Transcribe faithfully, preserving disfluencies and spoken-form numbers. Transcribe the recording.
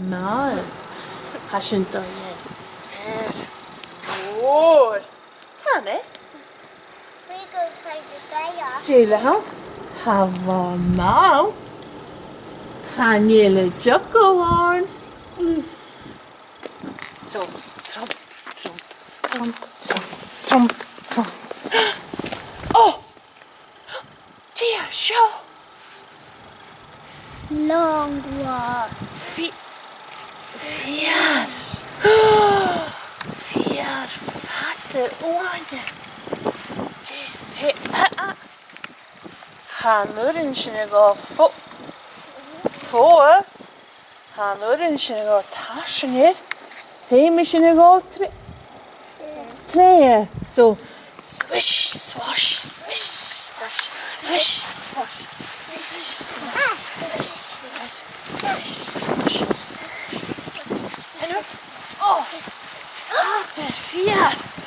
Mall. Tha sin dol a dhèanamh fear mòr. Can e? We go find the bear. Dè leatha? Tha mall. Chan eil an t-eagal ann. So, tromp, tromp, tromp, tromp, tromp, tromp. Oh! Dè tha seo? Long walk. Fi-, feur. Feur fada uaine. Dè, he, a, a. Tha an urrainn sin a dhol fo-, fodha. Tha an urrainn sin a dhol tarsainn air. Feumaidh sinn a dhol tre-, treis. So, swish, swash, swish, swash, swish, swash, swish, swash, swish, swash, swish, swash. Hello? Oh! Ah, perfect.